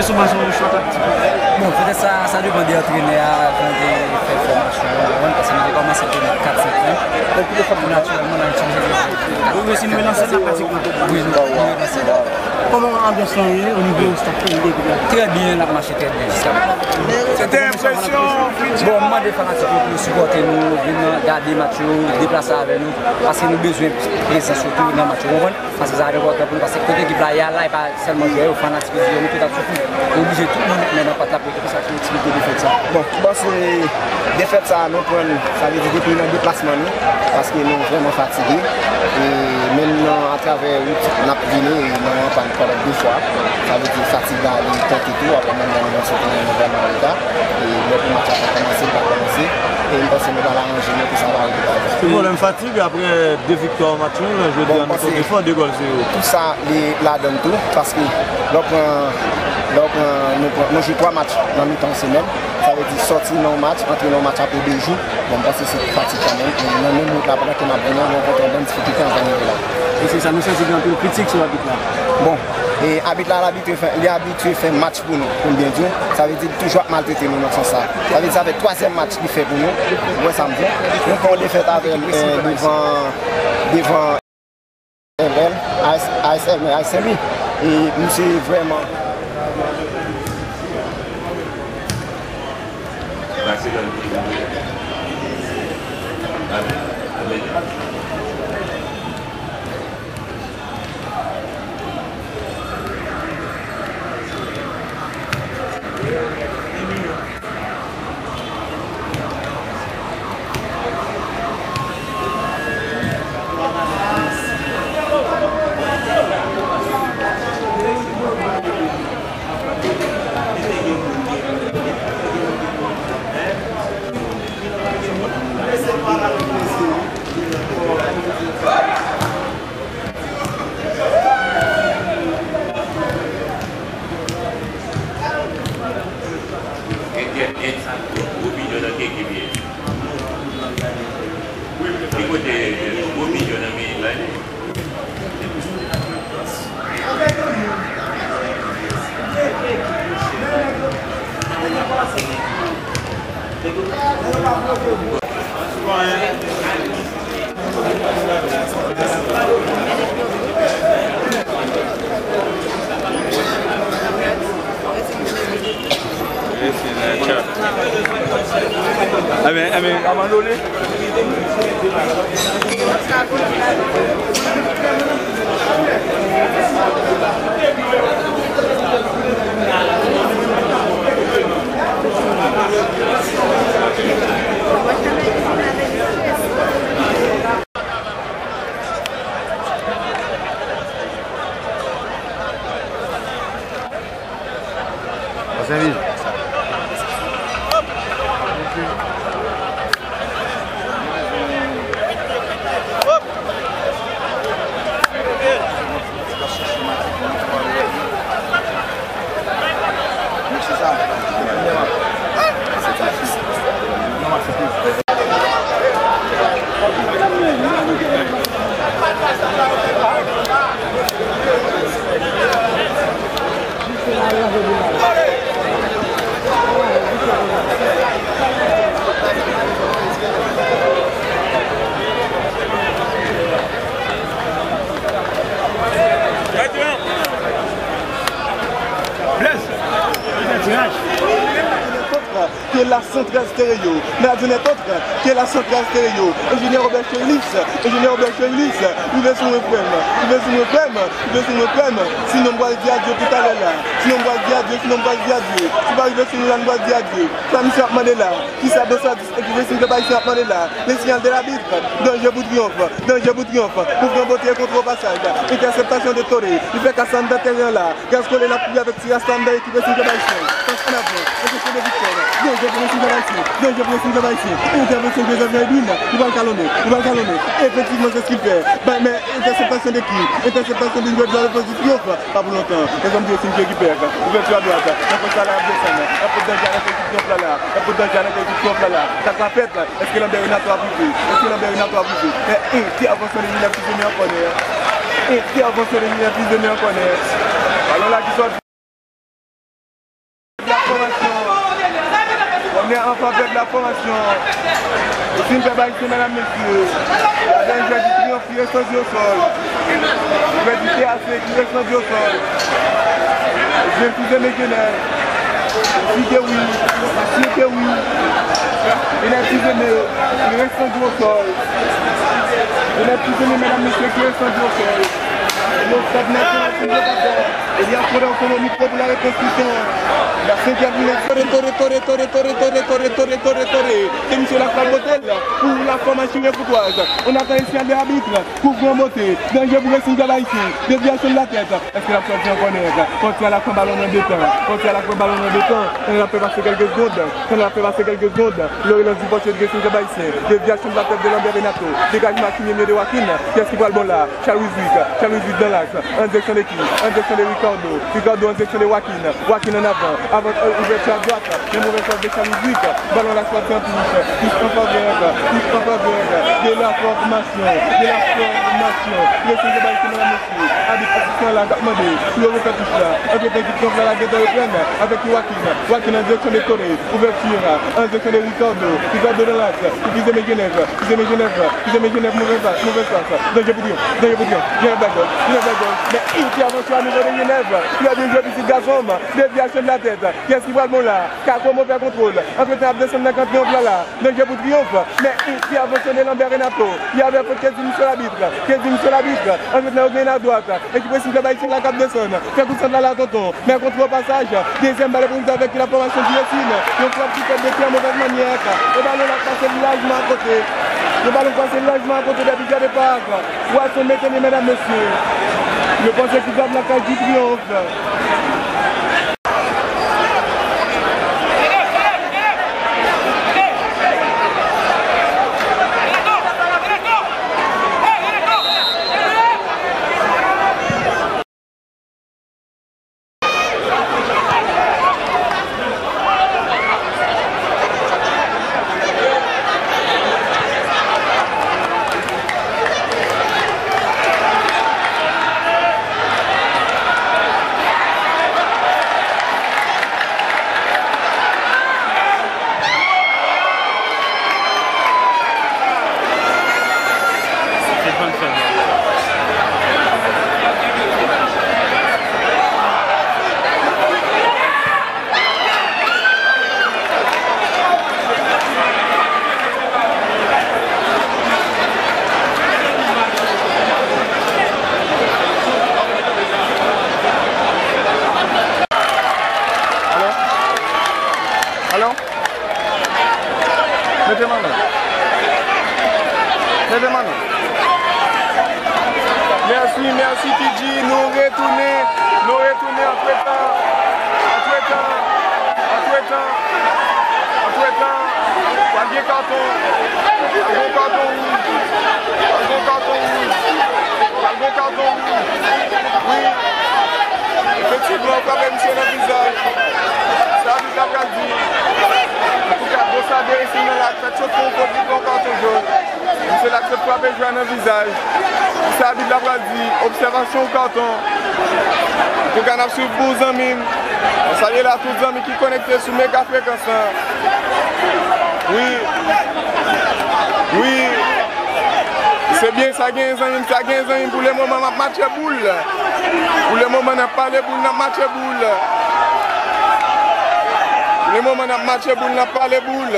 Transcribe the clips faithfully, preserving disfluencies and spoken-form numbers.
Sou mach ou chwa taktik? Bon, petèt sa, sa depann de antrenè a, jan l te fè fòmasyon an, ou konprann, paske nou te kòmanse te met kat senk nèf. Epi de fòm natirèlman, n a itilize de kat. Ou resi nou relanse l la pratikman? Wi, nou, nou relanse l la. Kòman anbyans lan ye o nivo staf ekip la? Trè byen, l ap mache trè byen jiska prezan. Se te enpresyon, Fidji. Bon, m mande fanatik yo pou yo sipòte nou, vin nan gade match yo, deplase avè nou, paske nou bezwen prezans yo tou nan match yo, ou konprann? Paske sa enpòtan pou nou, paske kote ekip la ye a la, e pa sèlman jwè yo, fanatik yo, nou tout ap soufri. Nou oblije tout moun met men nan pat la pou ekip sa, pou evite defèt sa. Bon, m panse defèt sa a, nou pran l, sa vle di depi nan deplasman nou, paske nou vrèman fatige. E menm nan, atravè wout, n ap vini, e nan yon pàn pandan de fwa. Sa vle di fatig la, li tante tou, apre menm lè nou soti, nou vrèman an reta. E lè pou match la pa kòmanse, li pa kòmanse. E m panse nou pral aranje nou pou sa pa rive ankò. Se pwoblèm fatig apre de viktwa match nul, jodi a nou tonbe fò, de gòl zewo. Tout sa li ladann tou, paske lè w pran, lè w pran, nou pran, nou jwe twa match nan mitan yon semèn, sa vle di sòti nan yon match, antre nan yon match apre de jou. Bon, m panse se fatig kanmenm. E nan menm wout la, pandan ke n ap vini an, nou rankontre yon bann difikilte anvan rive la. E se sa, nou santi gen anpil kritik sou abit la. Bon, e abit la, l abitye fè, li abitye fè match pou nou, pou m byen di w. Sa vle di, li toujou ap maltrete nou nan sans sa. Sa vle di, sa fè twazyèm match li fè pou nou. Ou wè sa m di w? Nou pran yon defèt avè l, eh, devan, devan M L, A S, A S M, A S M I. E misye vrèman Enkyèt, enkyèt, sa gwo, gwo pidon nan keke byen. Ki kote gwo pidon nan men la ye? Amen, amen. Amandole. Pase vit. Blaise, ki fè tiraj. Que la centrale stéréo, Nadine Totre, que la centrale stéréo, ingénieur Robert Cherilis, ingénieur Robert Cherilis, rive sou mwen frè m, rive sou mwen frè m, rive sou mwen frè m, sinon m pral di adye toutalè la, sinon m pral di adye, sinon m pral di adye, si pa rive sou nou la nou pral di adye, sa misye ap mande la, kisa Dos Santos ekip Resim Klèb Ayisyen ap mande la, le signal de l'arbitre, danger pour Triomphe, danger pour Triomphe, mouvman bote e kontre o pasaj, entèseptasyon de Touré, li fè kas anndan teren an la, Gaz kole l ap kouri avèk ti rasta anndan ekip Resim Klèb Ayisyen. Pas an avan. Entèseptasyon de Victor. Danje pou Resim Klèb Ayisyen. Danje pou Resim Klèb Ayisyen. Entèvansyon de Joseph Edwin. Li pral kalonnen. Li pral kalonnen. Efektivman, se sa l fè. Bay, men entèseptasyon de ki? Entèseptasyon de jwè de la defans di Triomphe. Pa pou lontan. Lèzòm di Resim ki rekipè. Ouvèti a dwat. Nan pòs la, l ap desann. L ap pot danje a nan ekip Triomphe la la. L ap pot danje a nan ekip Triomphe la la. Sa k ap fèt? Èske Lambert Renato ap rive? Èske Lambert Renato ap rive? Men entèvansyon de Junior Fils-Aimé an kònè. Entèvansyon de Junior Fils-Aimé an kònè. Balon la ki sòti. Fòmasyon. On est en faveur de la formation. Simple Haïtien, mesdames, messieurs. La dernière du triomphe qui reste en jeu au sol. Ouvert du T A C qui reste en jeu au sol. Je suis aimé Genève. Si que oui, si que oui. Il est aimé, il reste en jeu au sol. Il est aimé, mesdames, messieurs, qui reste en jeu au sol. Le stade national, c'est le Gabon. Epi apre otonomi pou la rekonstriksyon. La senkyèm minit. Tore, tore, tore, tore, tore, tore, tore, tore, tore, tore, tore. Se misye la k pral bote l pou la fòmasyon Koutwaz. On attend le signal de l'arbitre. Kout gran bote. Danje pou Racing Club Haïtien. Devyasyon de la tête. Èske l ap sòti ankò nèt? Kòti a la pran balon nan de kan. Kòti a la pran balon nan de kan. Tande l ap fè pase kèlke segonn. Tande l ap fè pase kèlke segonn. Lorelans di pòtye Racing Club Haïtien. Devyasyon de la tête de Lambert Renato. Dégagement à qui mieux mieux de Joaquin. Kiyès ki pral bon la? Charles Wizik, Charles Wizik dans l'axe, en direction de qui? En direction de Ricardo, Ricardo en direction de Joaquin, Joaquin en avant, avant, euh, ouverture à droite, une mauvaise passe de Charles Wizik, ballon la sortie en touche, touche en faveur, touche en faveur de la formation, de la formation, Racing Club Haïtien, mesdames, messieurs, arbitre assistant la, k ap mande pou yo refè touch la, entre temps ki pran la, gentan reprann, avec Joaquin, Joaquin en direction de Torres, ouverture, en direction de Ricardo, Ricardo dans l'axe, pou Fils de Genève, Fils de Genève, Fils de Genève, mauvaise passe, mauvaise passe, danje pou Triyonf, danje pou Triyonf, Genève bay gòl, Genève bay gòl, men intervention à nouveau de Genève, trè byen jwe pitit gason m, devyasyon de la tête, kiyès ki pral bon la? Kako, move kontwòl, antretan ap desann nan kan Triyonf la la, danje pou Triyonf, men intervention de Lambert Renato, y avait faute, que dit monsieur l'arbitre, que dit monsieur l'arbitre, antretan yo gen a dwat, ekip Racing Club Haïtien la k ap desann, fè kout sant la la tonton, men kontwòl pasaj, dezyèm bal pou avèk la fòmasyon Guillotine, yon frap ki fèt de trè movèz manyè, e balon la k pase lajman akote, yon balon k pase lajman akote dèpi gade pa, Watson Métenier, medam, mesye, yo panse ki gad lakay di Triyonf. Alo? Alo? Mete man nan. Mete man nan. Mèsi, mèsi, T J. Nou retounen. Nou retounen antretan. Antretan. Antretan. Antretan. Pral gen katon. Pral gen katon wouj. Pral gen katon wouj. Pral gen katon wouj. Wi. Efektivman, yo frape misye nan vizaj. Sa abit la pral di. Antouka, Bossa de Racing nan la, fèk sot pou yon fot, li pran katon jòn. Misye la k sot frape jwè nan vizaj. Sa abit la pral di, obsèvasyon ou katon. Antouka, n ap swiv pou zanmi m. Mwen salye la tout zanmi ki konekte sou mega frekans lan. Wi. Wi. Se byen, sa gen zanmi m, sa gen zanmi m. Pou le moman, m ap matche boul. Pou le moman, n ap pale boul, n ap matche boul. Pou le moman, n ap matche boul, n ap pale boul.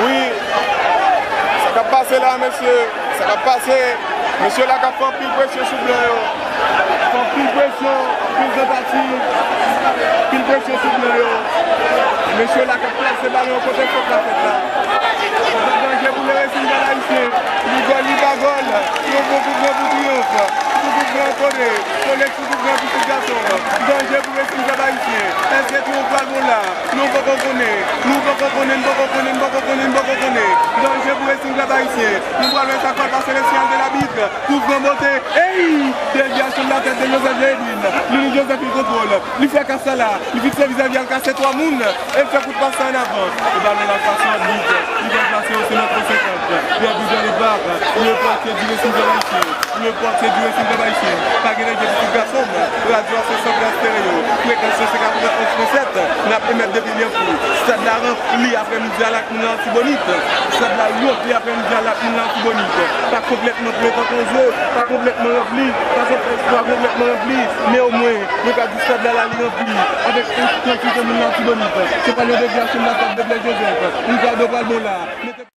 Wi. Sa k ap pase la, mesye? Sa k ap pase? Mesye la k ap fè anpil presyon sou blan yo. Fè anpil presyon, anpil tantativ, anpil presyon sou blan yo. Mesye la k ap plase balon yo kote fòt la fèt la. Danje pou le Racing Club Haïtien. Li gòl, li pa gòl. Yon bon kout gran pou Triyonf. Yon kout gran kole. Kole sou kout gran pitit gason. Danje pou Racing Club Haïtien. Èske Triyonf pral bon la? Nou poko konnen. Nou poko konnen, n poko konnen, n poko konnen, n poko konnen. Danje pou Racing Club Haïtien. Nou pral wè sa k pral pase, le signal de l'arbitre. Kout gran bote. Ey! Devyasyon de la tèt de Joseph Jeridwin. Lili Joseph pran kontwòl. Li fè kas la la. Li fikse vizaj li, al kase twa moun. E l fè kout pas la an avan. E balon la pase an bit. Li fè plase yo sou mèt senkant. Li anvi jwe li bak. Li Se di resim pèp ayisyen. Pou le pòt, se di resim pèp ayisyen. Pa gen lè gen pitit gason m. Radyo a se Centre Stereo. Frekans lan se katrevenn onz pwen sèt. N ap emèt depi Lyankou. Stad la ranpli aprèmidi a la ak moun nan Latibonit. Stad la ranpli aprèmidi a la ak moun nan Latibonit. Pa konplètman plen tankou on zwe, pa konplètman ranpli, pa konplèt-, pa konplètman ranpli, men omwen, nou ka di stad la la li ranpli. Avèk on kantite moun nan Latibonit. Se pa yon devyasyon nan stad de Blaise Joseph. Ricardo pral bon la.